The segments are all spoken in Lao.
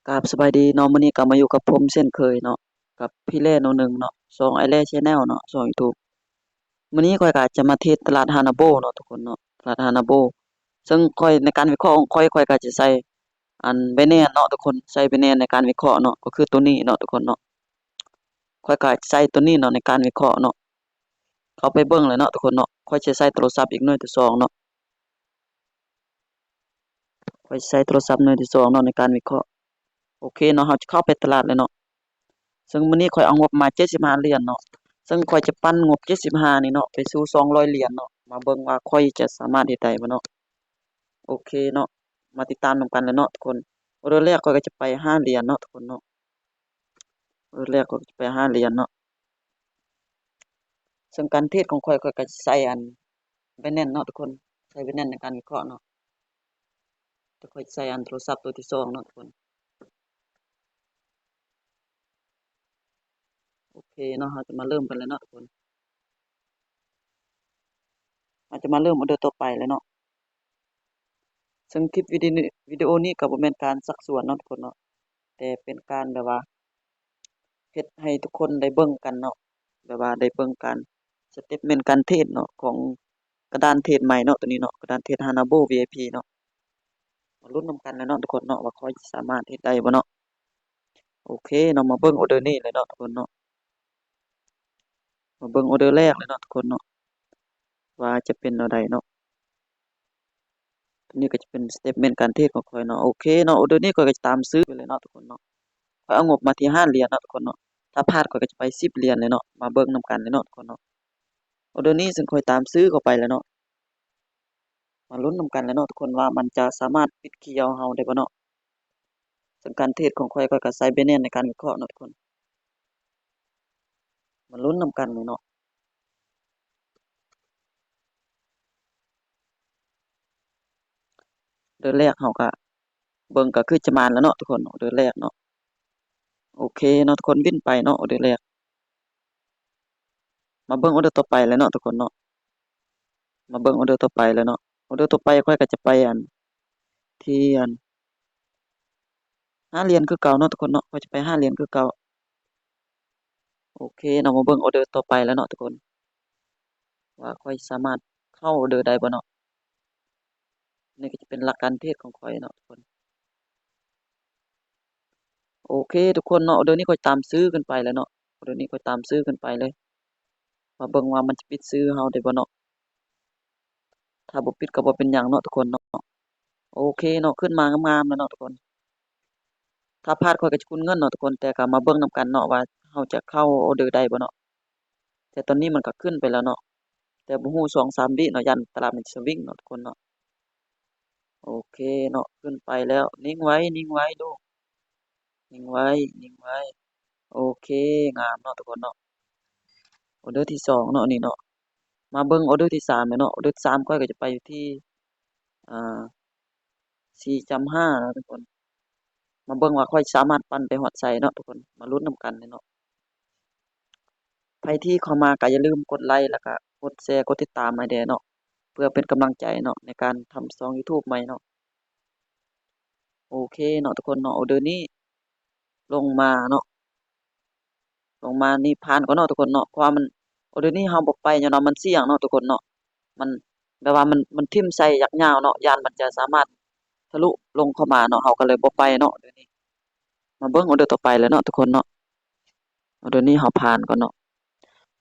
ກາບສະບາຍດີເນາະ, ມື້ນີ້ກໍມາຢູ່ກັບຜົມເຊັ່ນເຄີຍເນາະ, ກັບພີ່ແລໂນໜຶ່ງເນາະ, ຊ່ອງອ້າຍແລ Channel ເນາະ, ຊ່ອງ YouTube. ມື້ນີ້ຂ້ອຍກໍຈະມາເທຣດຕະຫຼາດ Hana Bull ເນາະທຸກຄົນເນາະ, ຕະຫຼາດ Hana Bull. ເຊິ່ງຂ້ອຍ ໃນການວິເຄາະຂອງຂ້ອຍ, ຂ້ອຍກໍຈະໃຊ້ອັນ Binance ເນາະທຸກຄົນ, ໃຊ້ Binance ໃນການວິເຄາະເນາະ, ກໍຄືໂຕນີ້ເນາະທຸກຄົນເນາະ. ຂ້ອຍກໍໃຊ້ໂຕນີ້ເນາະ ໃນການວິເຄາະເນາະ. ເຂົ້າໄປເບິ່ງເລີຍເນາະທຸກຄົນເນາະ. ຂ້ອຍຈະໃຊ້ໂທລະສັບອີກໜ່ວຍທີສອງເນາະ. ຂ້ອຍໃຊ້ໂທລະສັບໜ່ວຍທີສອງເນາະ ໃນການວິເຄາະ. ໂອເຄເນາະ, ເຮົາຈະເຂົ້າໄປຕະຫຼາດເລີຍເນາະ. ເຊິ່ງມື້ນີ້ຂ້ອຍເອົາງົບມາເຈັດສິບຫ້າຫຼຽນເນາະ. ເຊິ່ງຂ້ອຍຈະປັນງົບເຈັດສິບຫ້ານີ້ເນາະ ໄປສູ່ສອງຮ້ອຍຫຼຽນເນາະ. ມາເບິ່ງວ່າຂ້ອຍຈະສາມາດເຮັດໄດ້ບໍ່ເນາະ. ໂອເຄເນາະ, ມາຕິດຕາມນຳກັນເລີຍເນາະທຸກຄົນ. ອໍເດີແລກຂ້ອຍກໍຈະໄປຫ້າຫຼຽນເນາະທຸກຄົນເນາະ. ອໍເດີແລກຂ້ອຍກໍຈະໄປຫ້າຫຼຽນເນາະ. ເຊິ່ງການເທຣດຂອງຂ້ອຍ, ຂ້ອຍກໍຈະໃຊ້ອັນ Binance ເນາະທຸກຄົນ, ໃຊ້ Binance ໃນການວິເຄາະເນາະ. ແຕ່ຂ້ອຍໃຊ້ອັນໂທລະສັບໂຕທີສອງເນາະທຸກຄົນ. ໂອເຄເນາະ, ເຮົາຈະມາເລີ່ມກັນເລີຍເນາະທຸກຄົນ. ເຮົາຈະມາເລີ່ມອໍເດີຕໍ່ໄປເລີຍເນາະ. ເຊິ່ງຄລິບວິດີໂອ ວິດີໂອນີ້ກໍບໍ່ແມ່ນການຊັກຊວນເນາະທຸກຄົນເນາະ, ແຕ່ເປັນການແບບວ່າ ເຮັດໃຫ້ທຸກຄົນໄດ້ເບິ່ງກັນເນາະ, ແບບວ່າໄດ້ເບິ່ງການ statement ການເທຣດເນາະ ຂອງກະດານເທຣດໃໝ່ເນາະ, ໂຕນີ້ເນາະ, ກະດານເທຣດ Hana Bull VIP ເນາະ. ມາລຸ້ນນຳກັນເລີຍເນາະທຸກຄົນເນາະ ວ່າຂ້ອຍຈະສາມາດເຮັດໄດ້ບໍ່ເນາະ. ໂອເຄເນາະ, ມາເບິ່ງອໍເດີນີ້ເລີຍເນາະທຸກຄົນເນາະ. ມາເບິ່ງອໍເດີແລກເລີຍເນາະທຸກຄົນເນາະ ວ່າຈະເປັນແນວໃດເນາະ. ໂຕນີ້ກໍຈະເປັນ statement ການເທຣດຂອງຂ້ອຍເນາະ. ໂອເຄເນາະ, ອໍເດີນີ້ຂ້ອຍກໍຈະຕາມຊື້ໄປເລີຍເນາະທຸກຄົນເນາະ. ຂ້ອຍເອົາງົບມາທີ່ຫ້າຫຼຽນເນາະທຸກຄົນເນາະ. ຖ້າພາດຂ້ອຍກໍຈະໄປສິບຫຼຽນເລີຍເນາະ. ມາເບິ່ງນຳກັນເລີຍເນາະທຸກຄົນເນາະ. ອໍເດີນີ້ເຊິ່ງຂ້ອຍຕາມຊື້ເຂົ້າໄປແລ້ວເນາະ. ມາລຸ້ນນຳກັນແຫຼະເນາະທຸກຄົນ ວ່າມັນຈະສາມາດປິດຂຽວເຮົາໄດ້ບໍ່ເນາະ. ເຊິ່ງການເທຣດຂອງຂ້ອຍ, ຂ້ອຍກໍໃຊ້ Binance ໃນການວິເຄາະເນາະທຸກຄົນ. ມາລຸ້ນນຳກັນເລີຍເນາະ. ເດີແລກເຮົາກໍເບິ່ງ ກໍຄືຈະມານແລ້ວເນາະທຸກຄົນ, ເດີແລກເນາະ. ໂອເຄເນາະທຸກຄົນ, ວິນໄປເນາະ ເດີແລກ. ມາເບິ່ງອໍເດີຕໍ່ໄປແລ້ວເນາະທຸກຄົນເນາະ. ມາເບິ່ງອໍເດີຕໍ່ໄປແລ້ວເນາະ. ອໍເດີຕໍ່ໄປຂ້ອຍກໍຈະໄປອັນ ທີ່ອັນ ຫ້າຫຼຽນຄືເກົ່າເນາະທຸກຄົນເນາະ. ຂ້ອຍຈະໄປຫ້າຫຼຽນຄືເກົ່າ. ໂອເຄເນາະ, ມາເບິ່ງອໍເດີຕໍ່ໄປແລ້ວເນາະທຸກຄົນ ວ່າຂ້ອຍສາມາດເຂົ້າອໍເດີໄດ້ບໍ່ເນາະ. ນີ້ກໍຈະເປັນຫຼັກການເທຣດຂອງຂ້ອຍເນາະທຸກຄົນ. ໂອເຄທຸກຄົນເນາະ, ອໍເດີນີ້ຂ້ອຍຕາມຊື້ຂຶ້ນໄປແລ້ວເນາະ. ອໍເດີນີ້ຂ້ອຍຕາມຊື້ຂຶ້ນໄປເລີຍ. ມາເບິ່ງວ່າມັນຈະປິດຊື້ເຮົາໄດ້ບໍ່ເນາະ. ຖ້າບໍ່ປິດກໍບໍ່ເປັນຫຍັງເນາະທຸກຄົນເນາະ. ໂອເຄເນາະ, ຂຶ້ນມາງາມໆແລ້ວເນາະທຸກຄົນ. ຖ້າພາດຂ້ອຍກໍຈະຄູນເງິນເນາະທຸກຄົນ, ແຕ່ກໍມາເບິ່ງນຳກັນເນາະ ວ່າເຮົາຈະເຂົ້າອໍເດີໄດ້ບໍ່ເນາະ. ແຕ່ຕອນນີ້ມັນກໍຂຶ້ນໄປແລ້ວເນາະ, ແຕ່ບໍ່ຮູ້ສອງສາມວິເນາະ, ຢ້ານຕະຫຼາດມັນຈະວິ່ງເນາະທຸກຄົນເນາະ. ໂອເຄເນາະ, ຂຶ້ນໄປແລ້ວ. ນິ່ງໄວ້, ນິ່ງໄວ້ລູກ, ນິ່ງໄວ້, ນິ່ງໄວ້. ໂອເຄ, ງາມເນາະທຸກຄົນເນາະ. ອໍເດີທີສອງເນາະ ອັນນີ້ເນາະ. ມາເບິ່ງອໍເດີທີສາມເນາະ. ອໍເດີທີສາມຂ້ອຍກໍຈະໄປຢູ່ທີ່ ອ່າ ສີ່ຈຸດຫ້າເນາະທຸກຄົນ. ມາເບິ່ງວ່າຂ້ອຍສາມາດປັ່ນໄປຮອດໃສເນາະທຸກຄົນ, ມາລຸ້ນນຳກັນເລີຍເນາະ. ໃຜທີ່ເຂົ້າມາກໍຢ່າລືມກົດໄລ ແລ້ວກໍກົດແຊ ກົດຕິດຕາມໃຫ້ແດ່ເນາະ, ເພື່ອເປັນກຳລັງໃຈເນາະ ໃນການທຳຊ່ອງ YouTube ໃໝ່ເນາະ. ໂອເຄເນາະທຸກຄົນເນາະ, ອໍເດີນີ້ລົງມາເນາະ. ລົງມານີ້ຜ່ານກ່ອນເນາະທຸກຄົນເນາະ, ເພາະວ່າມັນ ອໍເດີນີ້ເຮົາບໍ່ໄປ ຍ້ອນວ່າມັນສ່ຽງເນາະທຸກຄົນເນາະ. ມັນແບບວ່າມັນ ມັນຖິ້ມໃສ່ຢາກຍາວເນາະ, ຢ້ານມັນຈະສາມາດທະລຸລົງເຂົ້າມາເນາະ, ເຮົາກໍເລີຍບໍ່ໄປເນາະ. ອໍເດີນີ້ມາເບິ່ງອໍເດີຕໍ່ໄປແລ້ວເນາະທຸກຄົນເນາະ. ອໍເດີນີ້ເຮົາຜ່ານກ່ອນເນາະ,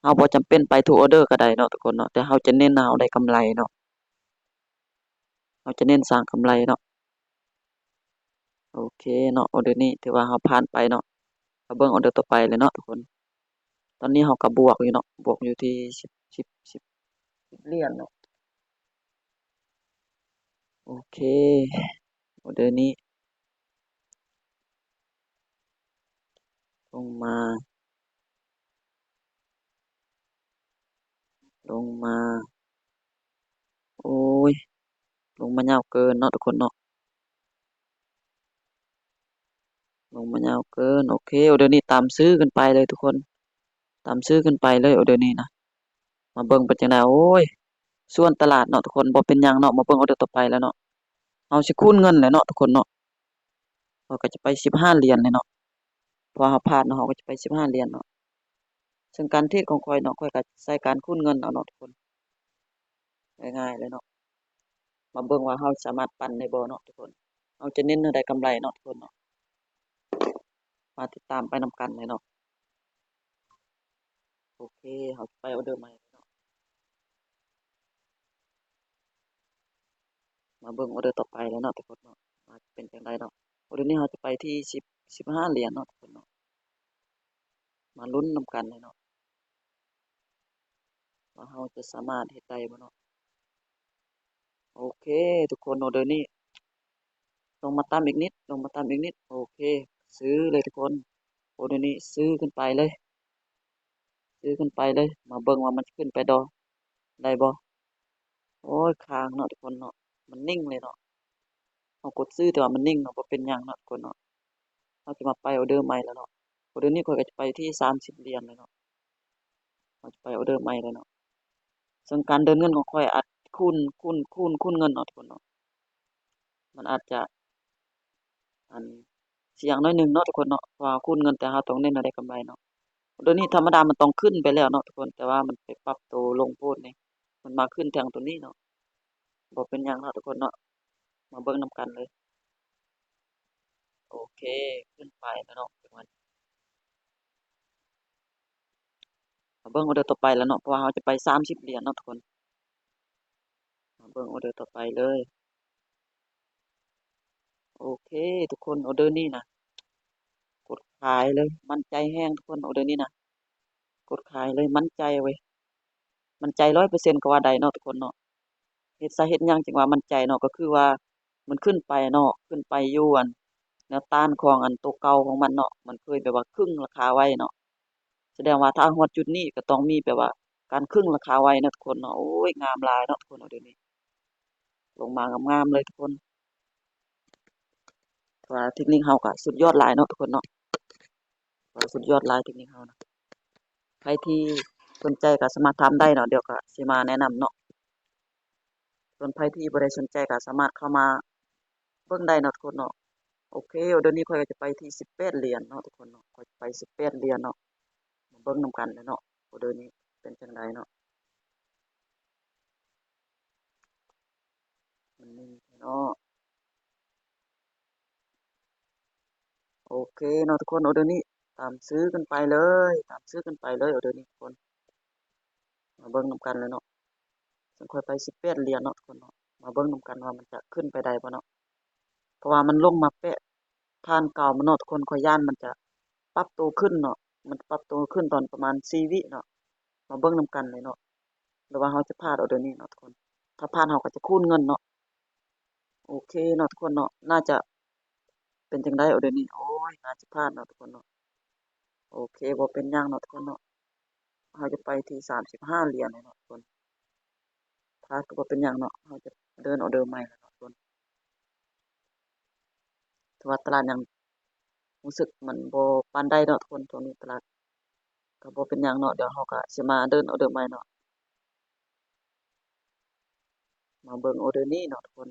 ເຮົາບໍ່ຈຳເປັນໄປທຸກອໍເດີກໍໄດ້ເນາະທຸກຄົນເນາະ, ແຕ່ເຮົາຈະເນັ້ນເຮົາໄດ້ກຳໄລເນາະ. ເຮົາຈະເນັ້ນສ້າງກຳໄລເນາະ. ໂອເຄເນາະ, ອໍເດີນີ້ຖືວ່າເຮົາຜ່ານໄປເນາະ. ມາເບິ່ງອໍເດີຕໍ່ໄປເລີຍເນາະທຸກຄົນ. ຕອນນີ້ເຮົາກໍບວກຢູ່ເນາະ, ບວກຢູ່ທີ່ສິບ ສິບ ສິບ ສິບຫຼຽນເນາະ. ໂອເຄ, ອໍເດີນີ້ລົງມາ ລົງມາ. ໂອ້ຍ, ລົງມາຍາວເກີນເນາະທຸກຄົນເນາະ, ລົງມາຍາວເກີນ. ໂອເຄ, ອໍເດີນີ້ຕາມຊື້ຂຶ້ນໄປເລີຍທຸກຄົນ, ຕາມຊື້ຂຶ້ນໄປເລີຍ ອໍເດີນີ້ນະ. ມາເບິ່ງເປັນຈັ່ງໃດ. ໂອ້ຍ, ສ່ວນຕະຫຼາດເນາະທຸກຄົນ, ບໍ່ເປັນຫຍັງເນາະ. ມາເບິ່ງອໍເດີຕໍ່ໄປແລ້ວເນາະ, ເຮົາຊິຄູນເງິນແລ້ວເນາະທຸກຄົນເນາະ. ຂ້ອຍກໍຈະໄປສິບຫ້າຫຼຽນເລີຍເນາະ. ເພາະວ່າເຮົາພາດເນາະ ເຮົາກໍຈະໄປສິບຫ້າຫຼຽນເນາະ. ເຊິ່ງການເທຣດຂອງຂ້ອຍເນາະ ຂ້ອຍກໍໃຊ້ການຄູນເງິນເອົາເນາະທຸກຄົນ ງ່າຍໆເລີຍເນາະ. ມາເບິ່ງວ່າເຮົາສາມາດປັ່ນໄດ້ບໍ່ເນາະທຸກຄົນ. ເຮົາຈະເນັ້ນໃຫ້ໄດ້ກຳໄລເນາະທຸກຄົນເນາະ. ມາຕິດຕາມໄປນຳກັນເລີຍເນາະ. ໂອເຄ ເຮົາໄປອອເດີໃໝ່ເນາະ. ມາເບິ່ງອອເດີຕໍ່ໄປແລ້ວເນາະທຸກຄົນເນາະ ວ່າຈະເປັນຈັ່ງໃດເນາະ. ອອເດີນີ້ເຮົາຈະໄປທີ່ສິບ ສິບຫ້າຫຼຽນເນາະທຸກຄົນເນາະ. ມາລຸ້ນນຳກັນເລີຍເນາະ ວ່າເຮົາຈະສາມາດເຮັດໄດ້ບໍ່ເນາະ. ໂອເຄທຸກຄົນ ອອເດີນີ້ ລົງມາຕ່ຳອີກນິດ ລົງມາຕ່ຳອີກນິດ. ໂອເຄ ຊື້ເລີຍທຸກຄົນ. ໂອເດີນີ້ຊື້ຂຶ້ນໄປເລີຍ ຊື້ຂຶ້ນໄປເລີຍ. ມາເບິ່ງວ່າມັນຈະຂຶ້ນໄປຕໍ່ໄດ້ບໍ່. ໂອ້ຍ ຄ້າງເນາະທຸກຄົນເນາະ ມັນນິ່ງເລີຍເນາະ. ເຮົາກົດຊື້ແຕ່ວ່າມັນນິ່ງເນາະ ບໍ່ເປັນຫຍັງເນາະທຸກຄົນເນາະ. ເຮົາຈະມາໄປອອເດີໃໝ່ແລ້ວເນາະ. ອອເດີນີ້ຂ້ອຍກໍຈະໄປທີ່ສາມສິບຫຼຽນແລ້ວເນາະ. ເຮົາຈະໄປອອເດີໃໝ່ແລ້ວເນາະ. ເຊິ່ງການເດີນເງິນຂອງຂ້ອຍອາດຄູນ ຄູນ ຄູນ ຄູນເງິນເນາະທຸກຄົນເນາະ. ມັນອາດຈະ ອັນ ສ່ຽງໜ້ອຍໜຶ່ງເນາະທຸກຄົນເນາະ ເພາະວ່າຄູນເງິນ ແຕ່ເຮົາຕ້ອງເນັ້ນໃຫ້ໄດ້ກຳໄລເນາະ. ໂດຍນີ້ທຳມະດາມັນຕ້ອງຂຶ້ນໄປແລ້ວເນາະທຸກຄົນ ແຕ່ວ່າມັນໄປປັບໂຕລົງໂພດນີ້ ມັນມາຂຶ້ນທາງໂຕນີ້ເນາະ. ບໍ່ເປັນຫຍັງເນາະທຸກຄົນເນາະ ມາເບິ່ງນຳກັນເລີຍ. ໂອເຄ ຂຶ້ນໄປແລ້ວເນາະ ມາເບິ່ງອອເດີຕໍ່ໄປແລ້ວເນາະ ເພາະວ່າເຮົາຈະໄປສາມສິບຫຼຽນເນາະທຸກຄົນ. ມາເບິ່ງອອເດີຕໍ່ໄປເລີຍ. ໂອເຄທຸກຄົນ ອອເດີນີ້ນະ ກົດຂາຍເລີຍ ໝັ້ນໃຈແຮງທຸກຄົນ ອອເດີນີ້ນະ ກົດຂາຍເລີຍ ໝັ້ນໃຈເວີຍ ໝັ້ນໃຈຮ້ອຍເປີເຊັນກໍວ່າໄດ້ເນາະທຸກຄົນເນາະ. ເຫດ ສາເຫດຫຍັງຈຶ່ງວ່າໝັ້ນໃຈເນາະ ກໍຄືວ່າມັນຂຶ້ນໄປເນາະ ຂຶ້ນໄປຢູ່ອັນແນວຕ້ານຂອງອັນໂຕເກົ່າຂອງມັນເນາະ ມັນເຄີຍແບບວ່າຄຶ່ງລາຄາໄວ້ເນາະ. ສະແດງວ່າຖ້າຮອດຈຸດນີ້ກໍຕ້ອງມີແບບວ່າການຄຶ່ງລາຄາໄວ້ເນາະທຸກຄົນເນາະ. ໂອ້ຍ ງາມຫຼາຍເນາະທຸກຄົນ ອອເດີນີ້ ລົງມາງາມໆເລີຍທຸກຄົນ. ແຕ່ວ່າເທັກນິກເຮົາກໍສຸດຍອດຫຼາຍເນາະທຸກຄົນເນາະ ວ່າສຸດຍອດຫຼາຍເທັກນິກເຮົານະ. ໃຜທີ່ສົນໃຈກໍສາມາດຖາມໄດ້ເນາະ ດຽວກໍຊິມາແນະນຳເນາະ. ສ່ວນໃຜທີ່ບໍ່ໄດ້ສົນໃຈກໍສາມາດເຂົ້າມາເບິ່ງໄດ້ເນາະທຸກຄົນເນາະ. ໂອເຄ ອອເດີນີ້ຂ້ອຍກໍຈະໄປທີ່ສິບແປດຫຼຽນເນາະທຸກຄົນເນາະ ຂ້ອຍຈະໄປສິບແປດຫຼຽນເນາະ. ມາເບິ່ງນຳກັນເລີຍເນາະ ອອເດີນີ້ເປັນຈັ່ງໃດເນາະ. ມັນນີ້ເນາະ ໂອເຄເນາະທຸກຄົນ ອອເດີນີ້ຕາມຊື້ຂຶ້ນໄປເລີຍ ຕາມຊື້ຂຶ້ນໄປເລີຍ ອອເດີນີ້ທຸກຄົນ. ມາເບິ່ງນຳກັນເລີຍເນາະ ເຊິ່ງຂ້ອຍໄປສິບແປດຫຼຽນເນາະທຸກຄົນເນາະ. ມາເບິ່ງນຳກັນວ່າມັນຈະຂຶ້ນໄປໄດ້ບໍ່ເນາະ ເພາະວ່າມັນລົງມາແປະຜ່ານເກົ່າມາເນາະທຸກຄົນ. ຂ້ອຍຢ້ານມັນຈະປັບໂຕຂຶ້ນເນາະ ມັນປັບໂຕຂຶ້ນຕອນປະມານສີ່ວິເນາະ. ມາເບິ່ງນຳກັນເລີຍເນາະ ຫຼືວ່າເຮົາຈະພາດອອເດີນີ້ເນາະທຸກຄົນ. ຖ້າພາດເຮົາກໍຈະຄູນເງິນເນາະ. ໂອເຄເນາະທຸກຄົນເນາະ ໜ້າຈະເປັນຈັ່ງໃດອອເດີນີ້. ໂອ້ຍ ໜ້າຈະພາດເນາະທຸກຄົນເນາະ. ໂອເຄ ບໍ່ເປັນຫຍັງເນາະທຸກຄົນເນາະ ເຮົາຈະໄປທີ່ສາມສິບຫ້າຫຼຽນເນາະທຸກຄົນ. ພາດກໍບໍ່ເປັນຫຍັງເນາະ ເຮົາຈະເດີນອອເດີໃໝ່ແລ້ວເນາະທຸກຄົນ. ຖືວ່າຕະຫຼາດຍັງຮູ້ສຶກມັນບໍ່ປານໃດເນາະທຸກຄົນ ຊ່ວງນີ້ຕະຫຼາດ ກໍບໍ່ເປັນຫຍັງເນາະ ດຽວເຮົາກໍຊິມາເດີນອອເດີໃໝ່ເນາະ. ມາເບິ່ງອອເດີນີ້ເນາະທຸກຄົນ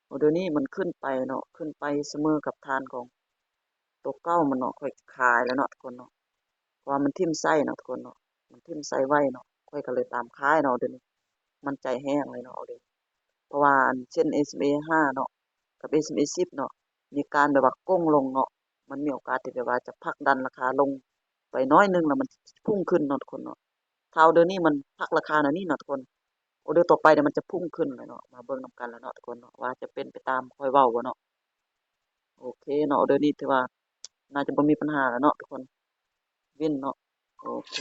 ອອເດີນີ້ມັນຂຶ້ນໄປເນາະ ຂຶ້ນໄປສະເໝີກັບຖານຂອງໂຕເກົ່າມັນເນາະ. ຂ້ອຍຂາຍແລ້ວເນາະທຸກຄົນເນາະ ເພາະວ່າມັນຖິ້ມໄຊເນາະທຸກຄົນເນາະ ມັນຖິ້ມໄຊໄວເນາະ ຂ້ອຍກໍເລີຍຕາມຂາຍເນາະ. ອອເດີນີ້ໝັ້ນໃຈແຮງເລີຍເນາະ ອອເດີນີ້ ເພາະວ່າອັນເຊັ່ນ ເອສເອັມເອຫ້າເນາະ ກັບ ເອສເອັມເອສິບເນາະ ມີການແບບວ່າໂກ່ງລົງເນາະ ມັນມີໂອກາດທີ່ແບບວ່າຈະຜັກດັນລາຄາລົງໄປໜ້ອຍໜຶ່ງ ແລ້ວມັນພຸ່ງຂຶ້ນເນາະທຸກຄົນເນາະ. ຖ້າອອເດີນີ້ມັນພັກລາຄາແນວນີ້ເນາະທຸກຄົນ ອອເດີຕໍ່ໄປນີ້ມັນຈະພຸ່ງຂຶ້ນແລ້ວເນາະ. ມາເບິ່ງນຳກັນແລ້ວເນາະທຸກຄົນເນາະ ວ່າຈະເປັນໄປຕາມຂ້ອຍເວົ້າບໍ່ເນາະ. ໂອເຄເນາະ ອອເດີນີ້ຖືວ່າໜ້າຈະບໍ່ມີບັນຫາແລ້ວເນາະທຸກຄົນ ວິນເນາະ. ໂອເຄ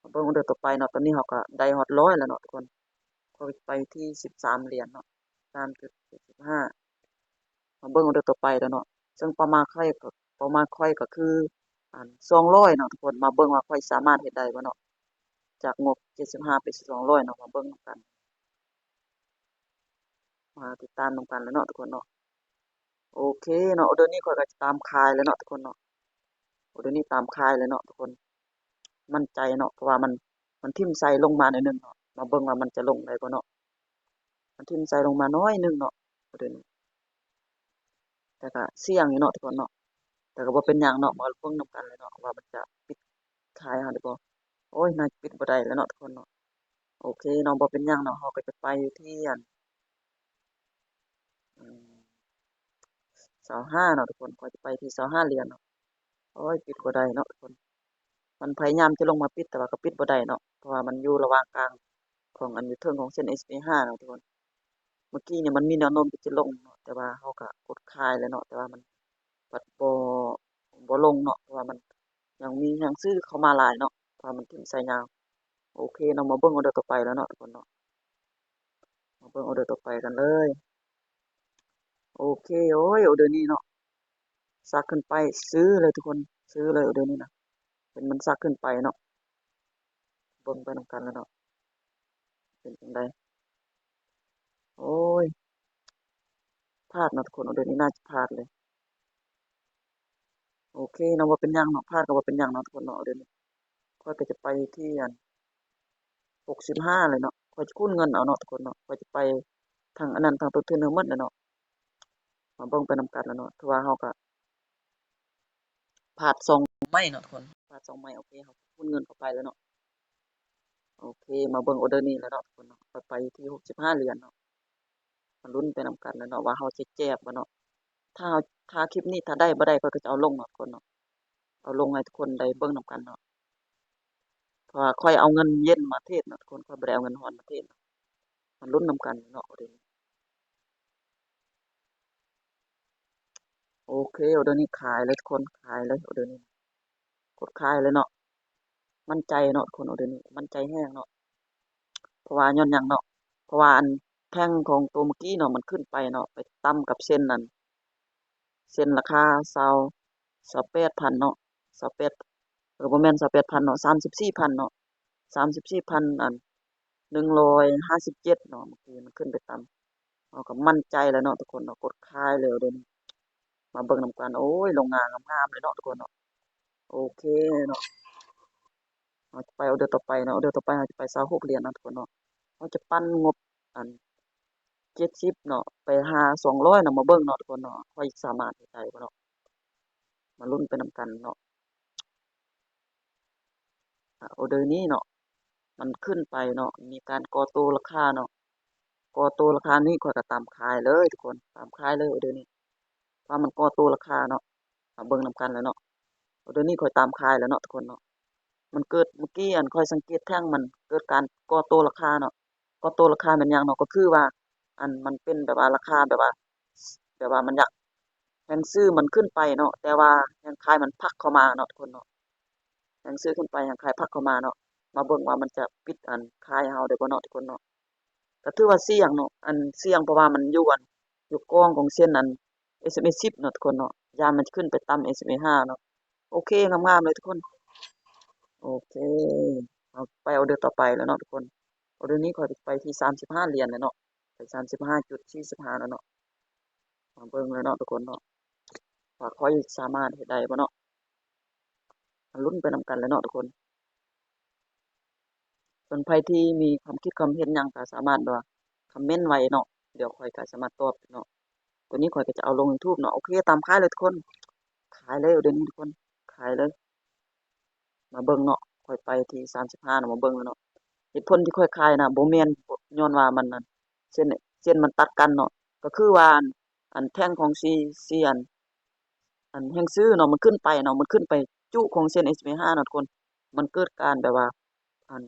ມາເບິ່ງອອເດີຕໍ່ໄປເນາະ ຕອນນີ້ເຮົາກໍໄດ້ຮອດຮ້ອຍແລ້ວເນາະທຸກຄົນ. ຂ້ອຍໄປທີ່ສິບສາມຫຼຽນເນາະ ສາມຈຸດເຈັດສິບຫ້າ ມາເບິ່ງອອເດີຕໍ່ໄປແລ້ວເນາະ ເຊິ່ງເປົ້າໝາຍຂ້ອຍກໍ ເປົ້າໝາຍຂ້ອຍກໍຄື ອັນ ສອງຮ້ອຍເນາະທຸກຄົນ. ມາເບິ່ງວ່າຂ້ອຍສາມາດເຮັດໄດ້ບໍ່ເນາະ ຈາກງົບເຈັດສິບຫ້າໄປສູ່ສອງຮ້ອຍເນາະ. ມາເບິ່ງນຳກັນ ມາຕິດຕາມນຳກັນແລ້ວເນາະທຸກຄົນເນາະ. ໂອເຄເນາະ ອອເດີນີ້ຂ້ອຍກໍຈະຕາມຂາຍແລ້ວເນາະທຸກຄົນເນາະ ອອເດີນີ້ຕາມຂາຍແລ້ວເນາະທຸກຄົນ. ໝັ້ນໃຈເນາະ ເພາະວ່າມັນ ມັນຖິ້ມໄຊລົງມາໜ້ອຍໜຶ່ງເນາະ. ມາເບິ່ງວ່າມັນຈະລົງໄດ້ບໍ່ເນາະ ມັນຖິ້ມໄຊລົງມາໜ້ອຍໜຶ່ງເນາະ ອອເດີນີ້. ຕ່ກະສ່ຽງຢູ່ເນາະທຸກຄົນເນາະ ແຕ່ກະບໍ່ເປັນຫຍັງເນາະ ມາເບິ່ງນຳກັນເລີຍເນາະ ວ່າມັນຈະປິດຂາຍເຮົາໄດ້ບໍ່. ໂອ້ຍ ໜ້າຈະປິດບໍ່ໄດ້ແລ້ວເນາະທຸກຄົນເນາະ. ໂອເຄເນາະ ບໍ່ເປັນຫຍັງເນາະ ເຮົາກະຈະໄປຢູ່ທີ່ອັນ ອືມ ຊາວຫ້າເນາະທຸກຄົນ ຂ້ອຍຈະໄປທີ່ຊາວຫ້າຫຼຽນເນາະ. ໂອ້ຍ ປິດບໍ່ໄດ້ເນາະທຸກຄົນ ມັນພະຍາຍາມຈະລົງມາປິດ ແຕ່ວ່າກະປິດບໍ່ໄດ້ເນາະ ເພາະວ່າມັນຢູ່ລະຫວ່າງກາງຂອງອັນຢູ່ເທິງຂອງເສັ້ນເອສເອຫ້າເນາະທຸກຄົນ. ເມື່ອກີ້ນີ້ມັນມີແນວໂນ້ມທີ່ຈະລົງເນາະ ແຕ່ວ່າເຮົາກະກົດຂາຍແລ້ວເນາະ ແຕ່ວ່າມັນພັດບໍ່ ບໍ່ລົງເນາະ ເພາະວ່າມັນຍັງມີແຮງຊື້ເຂົ້າມາຫຼາຍເນາະ ເພາະວ່າມັນຖິ້ມສາຍຍາວ. ໂອເຄເນາະ ມາເບິ່ງອອເດີຕໍ່ໄປແລ້ວເນາະທຸກຄົນເນາະ ມາເບິ່ງອອເດີຕໍ່ໄປກັນເລີຍ. ໂອເຄ ໂອ້ຍ ອອເດີນີ້ເນາະ ສັກຂຶ້ນໄປ ຊື້ເລີຍທຸກຄົນ ຊື້ເລີຍອອເດີນີ້ນະ ເຫັນມັນສັກຂຶ້ນໄປເນາະ ເບິ່ງໄປນຳກັນແລ້ວເນາະ ເປັນຈັ່ງໃດ. ໂອ້ຍ ພາດເນາະທຸກຄົນ ອອເດີນີ້ໜ້າຈະພາດເລີຍ. ໂອເຄເນາະ ບໍ່ເປັນຫຍັງເນາະ ພາດກະບໍ່ເປັນຫຍັງເນາະທຸກຄົນເນາະ. ອອເດີນີ້ຂ້ອຍກະຈະໄປທີ່ອັນຫົກສິບຫ້າເລີຍເນາະ ຂ້ອຍຈະຄູນເງິນເອົາເນາະທຸກຄົນເນາະ ຂ້ອຍຈະໄປທັງອັນນັ້ນທັງຕົ້ນທຶນທັງໝົດເລີຍເນາະ. ມາເບິ່ງໄປນຳກັນແລ້ວເນາະ ຖືວ່າເຮົາກະ ພາດສອງໄມ້ເນາະທຸກຄົນ ພາດສອງໄມ້. ໂອເຄ ເຮົາຄູນເງິນເຂົ້າໄປແລ້ວເນາະ. ໂອເຄ ມາເບິ່ງອອເດີນີ້ແລ້ວເນາະທຸກຄົນເນາະ ຂ້ອຍໄປຢູ່ທີ່ຫົກສິບຫ້າຫຼຽນເນາະ. ມາລຸ້ນໄປນຳກັນແລ້ວເນາະ ວ່າເຮົາຈະແຈກບໍ່ເນາະ. ຖ້າເຮົາ ຖ້າຄລິບນີ້ຖ້າໄດ້ບໍ່ໄດ້ ຂ້ອຍກະຈະເອົາລົງເນາະທຸກຄົນເນາະ ເອົາລົງໃຫ້ທຸກຄົນໄດ້ເບິ່ງນຳກັນເນາະ ເພາະວ່າຂ້ອຍເອົາເງິນເຢັນມາເທຣດເນາະທຸກຄົນ ຂ້ອຍບໍ່ໄດ້ເອົາເງິນຮ້ອນມາເທຣດເນາະ. ມາລຸ້ນນຳກັນເນາະ ອອເດີນີ້. ໂອເຄ ອອເດີນີ້ຂາຍເລີຍທຸກຄົນ ຂາຍເລີຍ ອອເດີນີ້ກົດຂາຍເລີຍເນາະ. ໝັ້ນໃຈເນາະທຸກຄົນ ອອເດີນີ້ໝັ້ນໃຈແຮງເນາະ ເພາະວ່າຍ້ອນຫຍັງເນາະ ເພາະວ່າອັນແທ່ງຂອງໂຕເມື່ອກີ້ເນາະ ມັນຂຶ້ນໄປເນາະ ໄປຕຳກັບເສັ້ນນັ້ນ ເສັ້ນລາຄາຊາວ ຊາວແປດພັນເນາະ ຊາວແປດ ເອີ ບໍ່ແມ່ນຊາວແປດພັນເນາະ ສາມສິບສີ່ພັນເນາະ ສາມສິບສີ່ພັນອັນ ໜຶ່ງຮ້ອຍຫ້າສິບເຈັດເນາະ ເມື່ອກີ້ມັນຂຶ້ນໄປຕຳ ເຮົາກະໝັ້ນໃຈແລ້ວເນາະທຸກຄົນເນາະ ກົດຂາຍແລ້ວເດນີ້. ມາເບິ່ງນຳກັນ ໂອ້ຍ ລົງງາງາມໆເລີຍເນາະທຸກຄົນເນາະ. ໂອເຄເນາະ ເຮົາຈະໄປອອເດີຕໍ່ໄປເນາະ ອອເດີຕໍ່ໄປເຮົາຈະໄປຊາວຫົກຫຼຽນເນາະທຸກຄົນເນາະ. ເຮົາຈະປັ້ນງົບອັນເຈັດສິບເນາະ ໄປຫາສອງຮ້ອຍເນາະ ມາເບິ່ງເນາະທຸກຄົນເນາະ ຂ້ອຍສາມາດເຮັດໄດ້ບໍ່ເນາະ. ມາລຸ້ນໄປນຳກັນເນາະ. ອາ ອອເດີນີ້ເນາະ ມັນຂຶ້ນໄປເນາະ ມີການກໍ່ໂຕລາຄາເນາະ ກໍ່ໂຕລາຄານີ້ຂ້ອຍກະຕາມຂາຍເລີຍທຸກຄົນ ຕາມຂາຍເລີຍອອເດີນີ້ ເພາະວ່າມັນກໍ່ໂຕລາຄາເນາະ. ມາເບິ່ງນຳກັນແລ້ວເນາະ ອອເດີນີ້ຂ້ອຍຕາມຂາຍແລ້ວເນາະທຸກຄົນເນາະ. ມັນເກີດ ເມື່ອກີ້ອັນຂ້ອຍສັງເກດແທ່ງມັນເກີດການກໍ່ໂຕລາຄາເນາະ ກໍ່ໂຕລາຄາແມ່ນຫຍັງເນາະ ກະຄືວ່າອັນມັນເປັນແບບວ່າລາຄາແບບວ່າ ແບບວ່າມັນຢາກ ແຮງຊື້ມັນຂຶ້ນໄປເນາະ ແຕ່ວ່າແຮງຂາຍມັນພັກເຂົ້າມາເນາະທຸກຄົນເນາະ ແຮງຊື້ຂຶ້ນໄປແຮງຂາຍພັກເຂົ້າມາເນາະ. ມາເບິ່ງວ່າມັນຈະປິດອັນຂາຍເຮົາໄດ້ບໍ່ເນາະທຸກຄົນເນາະ. ກະຖືວ່າສ່ຽງເນາະ ອັນສ່ຽງເພາະວ່າມັນຢູ່ອັນ ຢູ່ກ້ອງຂອງເສັ້ນອັນເອສເອັມເອສິບເນາະທຸກຄົນເນາະ ຢ້ານມັນຈະຂຶ້ນໄປຕຳເອສເອັມເອຫ້າເນາະ. ໂອເຄ ງາມໆເລີຍທຸກຄົນ. ໂອເຄ ເຮົາໄປອອເດີຕໍ່ໄປແລ້ວເນາະທຸກຄົນ. ອອເດີນີ້ຂ້ອຍໄປທີ່ສາມສິບຫ້າຫຼຽນແລ້ວເນາະ ໄປສາມສິບຫ້າຈຸດສີ່ສິບຫ້າແລ້ວເນາະ. ມາເບິ່ງແລ້ວເນາະທຸກຄົນເນາະ ວ່າຂ້ອຍສາມາດເຮັດໄດ້ບໍ່ເນາະ. ມາລຸ້ນໄປນຳກັນແຫຼະເນາະທຸກຄົນ. ສ່ວນໃຜທີ່ມີຄວາມຄິດຄວາມເຫັນຫຍັງກະສາມາດແບບວ່າຄອມເມັນໄວ້ເນາະ ດຽວຂ້ອຍກະສາມາດຕອບເນາະ. ໂຕນີ້ຂ້ອຍກະຈະເອົາລົງຢູທູບເນາະ. ໂອເຄ ຕາມຂາຍເລີຍທຸກຄົນ ຂາຍເລີຍ ດຽວນີ້ທຸກຄົນ ຂາຍເລີຍ. ມາເບິ່ງເນາະ ຂ້ອຍໄປທີ່ສາມສິບຫ້ານະ ມາເບິ່ງແລ້ວເນາະ. ເຫດຜົນທີ່ຂ້ອຍຂາຍນະ ບໍ່ແມ່ນຍ້ອນວ່າມັນ ອັນ ເສັ້ນ ເສັ້ນມັນຕັດກັນເນາະ ກະຄືວ່າ ອັນ ອັນແທ່ງຂອງຊີ ຊີອັນ ອັນແຮງຊື້ເນາະ ມັນຂຶ້ນໄປເນາະ ມັນຂຶ້ນໄປຈຸຂອງເສັ້ນເອສເອັມເອຫ້າເນາະທຸກຄົນ. ມັນເກີດການແບບວ່າ ອັນ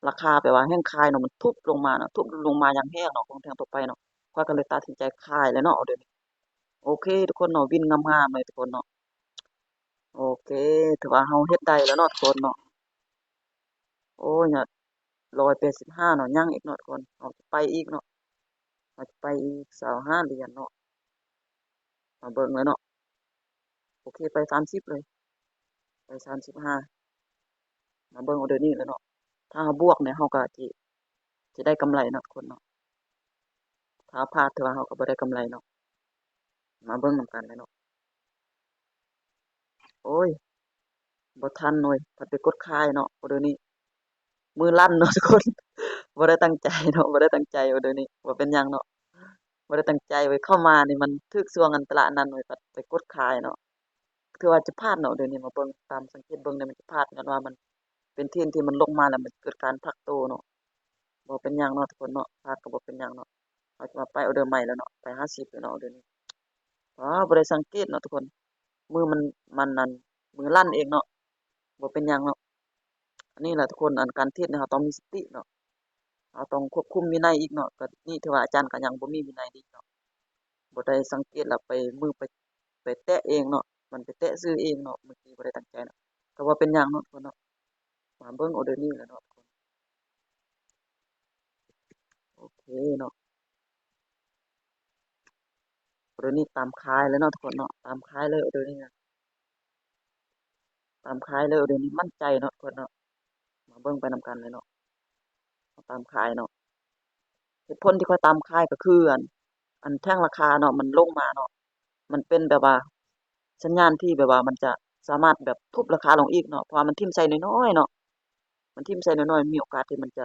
ລາຄາແບບວ່າແຮງຂາຍເນາະ ມັນທຸບລົງມາເນາະ ທຸບລົງມາຢ່າງແຮງເນາະ ຂອງແທ່ງຕໍ່ໄປເນາະ. ຂ້ອຍກະເລີຍຕັດສິນໃຈຂາຍເລີຍເນາະ ດຽວນີ້. ໂອເຄທຸກຄົນເນາະ ວິນງາມໆເລີຍທຸກຄົນເນາະ. ໂອເຄ ຖືວ່າເຮົາເຮັດໄດ້ແລ້ວເນາະທຸກຄົນເນາະ. ໂອ້ຍ ຮ້ອຍແປດສິບຫ້າເນາະ ຍັງອີກເນາະທຸກຄົນ. ເຮົາຈະໄປອີກເນາະ ເຮົາຈະໄປອີກຊາວຫ້າຫຼຽນເນາະ. ມາເບິ່ງເລີຍເນາະ. ໂອເຄ ໄປສາມສິບເລີຍ ໄປສາມສິບຫ້າ. ມາເບິ່ງເອົາເດີນີ້ແຫຼະເນາະ. ຖ້າເຮົາບວກນີ້ ເຮົາກະຊິ ຊິໄດ້ກຳໄລເນາະທຸກຄົນເນາະ. ຖ້າພາດ ຖືວ່າເຮົາກະບໍ່ໄດ້ກຳໄລເນາະ. ມາເບິ່ງນຳກັນເລີຍເນາະ. ໂອ້ຍ ບໍ່ທັນເວີຍ ພັດໄປກົດຂາຍເນາະ ເອົາເດີນີ້. ມືສັ່ນເນາະທຸກຄົນ ບໍ່ໄດ້ຕັ້ງໃຈເນາະ ບໍ່ໄດ້ຕັ້ງໃຈ ເອົາເດີນີ້. ບໍ່ເປັນຫຍັງເນາະ ບໍ່ໄດ້ຕັ້ງໃຈເວີຍ ເຂົ້າມານີ້ມັນຖືກຊ່ວງອັນຕະຫຼາດນັ້ນເວີຍ ໄປ ໄປກົດຂາຍເນາະ ຖືວ່າຈະພາດເນາະ. ດຽວນີ້ມາເບິ່ງ ຕາມສັງເກດເບິ່ງນີ້ມັນຈະພາດ ຍ້ອນວ່າມັນເປັນເທຣນທີ່ມັນລົງມາແລ້ວມັນເກີດການພັກໂຕເນາະ. ບໍ່ເປັນຫຍັງເນາະທຸກຄົນເນາະ ພາດກໍບໍ່ເປັນຫຍັງເນາະ. ເຮົາຈະມາໄປອໍເດີໃໝ່ແລ້ວເນາະ ໄປຫ້າສິບແລ້ວເນາະ ອໍເດີນີ້. ອໍ ບໍ່ໄດ້ສັງເກດເນາະທຸກຄົນ ມືມັນ ມັນນັ້ນ ມືລັ່ນເອງເນາະ ບໍ່ເປັນຫຍັງເນາະ. ອັນນີ້ລະທຸກຄົນ ອັນການເທຣດນີ້ເຮົາຕ້ອງມີສະຕິເນາະ ເຮົາຕ້ອງຄວບຄຸມວິໄນອີກເນາະ. ກໍນີ້ຖືວ່າອາຈານກໍຍັງບໍ່ມີວິໄນດີເນາະ ບໍ່ໄດ້ສັງເກດລະໄປ ມືໄປ ໄປແຕະເອງເນາະ ມັນໄປແຕະຊື່ເອງເນາະ ເມື່ອກີ້ບໍ່ໄດ້ຕັ້ງໃຈເນາະ. ກໍບໍ່ເປັນຫຍັງເນາະທຸກຄົນເນາະ ມາເບິ່ງອໍເດີນີ້ແຫຼະເນາະທຸກຄົນ. ໂອເຄເນາະ ອໍເດີນີ້ຕາມຂາຍເລີຍເນາະທຸກຄົນເນາະ ຕາມຂາຍເລີຍອໍເດີນີ້ນະ ຕາມຂາຍເລີຍ. ອໍເດີນີ້ໝັ້ນໃຈເນາະທຸກຄົນເນາະ ມາເບິ່ງໄປນຳກັນເລີຍເນາະ ເຮົາຕາມຂາຍເນາະ. ເຫດຜົນທີ່ຂ້ອຍຕາມຂາຍກໍຄື ອັນ ອັນແທ່ງລາຄາເນາະ ມັນລົງມາເນາະ ມັນເປັນແບບວ່າສັນຍານທີ່ແບບວ່າມັນຈະສາມາດແບບທຸບລາຄາລົງອີກເນາະ ເພາະວ່າມັນຖິ້ມໃສ່ນ້ອຍໆເນາະ ມັນຖິ້ມໃສ່ນ້ອຍໆ ມີໂອກາດທີ່ມັນຈະ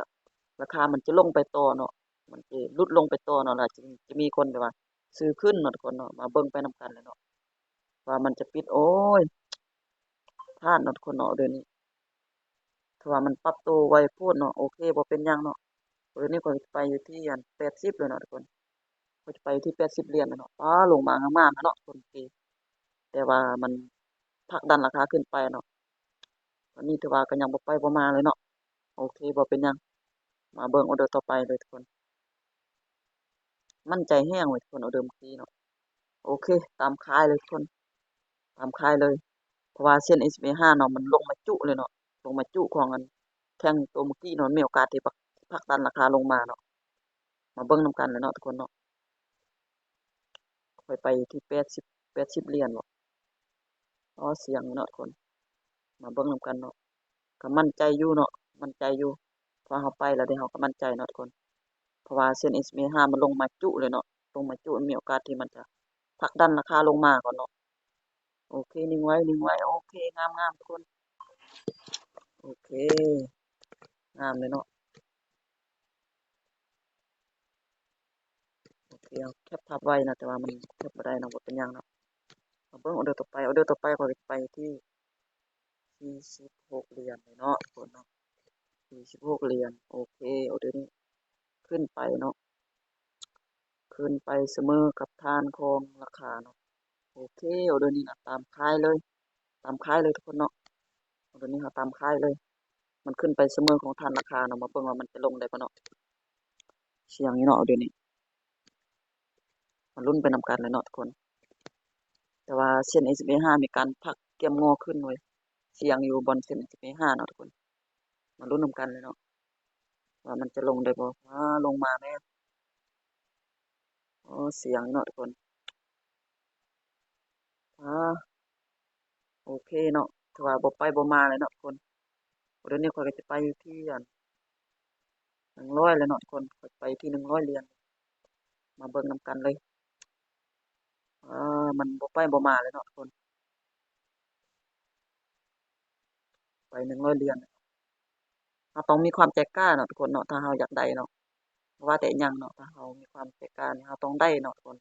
ລາຄາມັນຈະລົງໄປຕໍ່ເນາະ ມັນຈະຫຼຸດລົງໄປຕໍ່ເນາະ ແລ້ວຈະ ຈະມີຄົນແບບວ່າຊື້ຂຶ້ນເນາະທຸກຄົນເນາະ. ມາເບິ່ງໄປນຳກັນເລີຍເນາະ ວ່າມັນຈະປິດ. ໂອ້ຍ ພາດເນາະທຸກຄົນເນາະ ອໍເດີນີ້ ຖືວ່າມັນປັບໂຕໄວໂພດເນາະ. ໂອເຄ ບໍ່ເປັນຫຍັງເນາະ ອໍເດີນີ້ຂ້ອຍໄປຢູ່ທີ່ອັນແປດສິບເລີຍເນາະທຸກຄົນ ຂ້ອຍຈະໄປຢູ່ທີ່ແປດສິບຫຼຽນເລີຍເນາະ. ປ້າ ລົງມາງາມໆເນາະທຸກຄົນ ໂອເຄ ແຕ່ວ່າມັນຜັກດັນລາຄາຂຶ້ນໄປເນາະ. ຕອນນີ້ຖືວ່າກໍຍັງບໍ່ໄປບໍ່ມາເລີຍເນາະ. ໂອເຄ ບໍ່ເປັນຫຍັງ ມາເບິ່ງອໍເດີຕໍ່ໄປເລີຍທຸກຄົນ. ໝັ້ນໃຈແຮງເວີຍທຸກຄົນ ອໍເດີມື້ກີ້ເນາະ. ໂອເຄ ຕາມຂາຍເລີຍທຸກຄົນ ຕາມຂາຍເລີຍ ເພາະວ່າເສັ້ນ ເອັສ ເອັມ ເອ ຫ້າເນາະ ມັນລົງມາຈຸເລີຍເນາະ ລົງມາຈຸຂອງອັນແທ່ງໂຕມື້ກີ້ເນາະ ມີໂອກາດທີ່ພັກ ພັກດັນລາຄາລົງມາເນາະ. ມາເບິ່ງນຳກັນເລີຍເນາະທຸກຄົນເນາະ ຂ້ອຍໄປທີ່ແປດສິບ ແປດສິບຫຼຽນເນາະ. ອໍ ສ່ຽງເນາະທຸກຄົນ ມາເບິ່ງນຳກັນເນາະ. ກໍໝັ້ນໃຈຢູ່ເນາະ ໝັ້ນໃຈຢູ່ ເພາະເຮົາໄປແລ້ວເດ້ ເຮົາກໍໝັ້ນໃຈເນາະທຸກຄົນ ເພາະວ່າເສັ້ນ ເອັສ ເອັມ ເອ ຫ້າມັນລົງມາຈຸເລີຍເນາະ ລົງມາຈຸ ມີໂອກາດທີ່ມັນຈະຜັກດັນລາຄາລົງມາກ່ອນເນາະ. ໂອເຄ ນິ່ງໄວ້ ນິ່ງໄວ້ ໂອເຄ ງາມໆທຸກຄົນ ໂອເຄ ງາມເລີຍເນາະ. ໂອເຄ ເຮົາແຄັບພາບໄວ້ເນາະ ແຕ່ວ່າມັນແຄັບບໍ່ໄດ້ເນາະ ບໍ່ເປັນຫຍັງເນາະ. ມາເບິ່ງອໍເດີຕໍ່ໄປ ອໍເດີຕໍ່ໄປຂ້ອຍກໍຈະໄປທີ່ສີ່ສິບຫົກຫຼຽນເລີຍເນາະທຸກຄົນເນາະ ສີ່ສິບຫົກຫຼຽນ. ໂອເຄ ອໍເດີນີ້ຂຶ້ນໄປເນາະ ຂຶ້ນໄປສະເໝີກັບຖານຂອງລາຄາເນາະ. ໂອເຄ ອໍເດີນີ້ນະ ຕາມຂາຍເລີຍ ຕາມຂາຍເລີຍທຸກຄົນເນາະ. ອໍເດີນີ້ເຮົາຕາມຂາຍເລີຍ ມັນຂຶ້ນໄປສະເໝີຂອງຖານລາຄາເນາະ. ມາເບິ່ງວ່າມັນຈະລົງໄດ້ບໍ່ເນາະ ສ່ຽງຢູ່ເນາະ ອໍເດີນີ້ ມາລຸ້ນໄປນຳກັນເລີຍເນາະທຸກຄົນ. ແຕ່ວ່າເສັ້ນ ເອັສ ເອັມ ເອ ຫ້າມີການພັກກຽມງໍຂຶ້ນເວີຍ ສ່ຽງຢູ່ບ່ອນເສັ້ນ ເອັສ ເອັມ ເອ ຫ້າເນາະທຸກຄົນ ມາລຸ້ນນຳກັນເລີຍເນາະ ວ່າມັນຈະລົງໄດ້ບໍ່. ອາ ລົງມາແລ້ວ ໂອ້ ສ່ຽງເນາະທຸກຄົນ. ອາ ໂອເຄເນາະ ຖືວ່າບໍ່ໄປບໍ່ມາເລີຍເນາະທຸກຄົນ. ດຽວນີ້ຂ້ອຍກໍຈະໄປຢູ່ທີ່ອັນໜຶ່ງຮ້ອຍແລ້ວເນາະທຸກຄົນ ຂ້ອຍໄປທີ່ໜຶ່ງຮ້ອຍຫຼຽນ ມາເບິ່ງນຳກັນເລີຍ. ອາ ມັນບໍ່ໄປບໍ່ມາເລີຍເນາະທຸກຄົນ ໄປໜຶ່ງຮ້ອຍຫຼຽນ. ເຮົາຕ້ອງມີຄວາມໃຈກ້າເນາະທຸກຄົນເນາະ ຖ້າເຮົາຢາກໄດ້ເນາະ ບໍ່ວ່າແຕ່ຫຍັງເນາະ ຖ້າເຮົາມີຄວາມໃຈກ້ານີ້ ເຮົາຕ້ອງໄດ້ເນາະທຸກຄົນ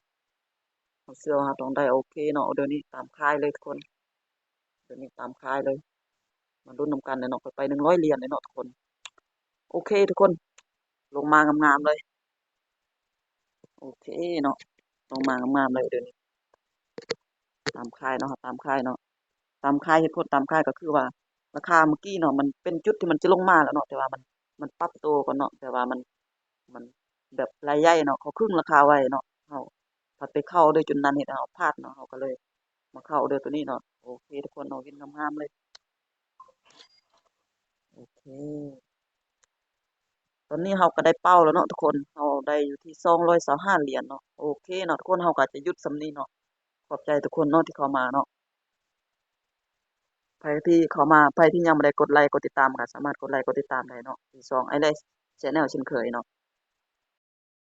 ເຮົາເຊື່ອວ່າເຮົາຕ້ອງໄດ້. ໂອເຄເນາະ ດຽວນີ້ຕາມຂາຍເລີຍທຸກຄົນ ດຽວນີ້ຕາມຂາຍເລີຍ ມາລຸ້ນນຳກັນເລີຍເນາະ ຂ້ອຍໄປໜຶ່ງຮ້ອຍຫຼຽນເລີຍເນາະທຸກຄົນ. ໂອເຄທຸກຄົນ ລົງມາງາມໆເລີຍ. ໂອເຄເນາະ ລົງມາງາມໆເລີຍ ດຽວນີ້ຕາມຂາຍເນາະ ຕາມຂາຍເນາະ ຕາມຂາຍ. ເຫດຜົນຕາມຂາຍກໍຄືວ່າ ລາຄາມື້ກີ້ເນາະ ມັນເປັນຈຸດທີ່ມັນຈະລົງມາແລ້ວເນາະ ແຕ່ວ່າມັນ ມັນປັບໂຕກ່ອນເນາະ ແຕ່ວ່າມັນ ມັນແບບລາຍໃຫຍ່ເນາະ ເຂົາຄຶງລາຄາໄວ້ເນາະ ເຮົາພັດໄປເຂົ້າເດີ ຈົນນັ້ນເຮັດໃຫ້ເຮົາພາດເນາະ ເຮົາກໍເລີຍມາເຂົ້າເດີໂຕນີ້ເນາະ. ໂອເຄທຸກຄົນເນາະ ວິນງາມໆເລີຍ. ໂອເຄ ຕອນນີ້ເຮົາກໍໄດ້ເປົ້າແລ້ວເນາະທຸກຄົນ ເຮົາໄດ້ຢູ່ທີ່ສອງຮ້ອຍຊາວຫ້າຫຼຽນເນາະ. ໂອເຄເນາະທຸກຄົນ ເຮົາກໍຈະຢຸດສ່ຳນີ້ເນາະ. ຂອບໃຈທຸກຄົນເນາະທີ່ເຂົ້າມາເນາະ ໃຜທີ່ເຂົ້າມາ ໃຜທີ່ຍັງບໍ່ໄດ້ກົດໄລກົດຕິດຕາມ ກໍສາມາດກົດໄລກົດຕິດຕາມໄດ້ເນາະ ທີ່ຊ່ອງ Island Channel ເຊັ່ນເຄີຍເນາະ.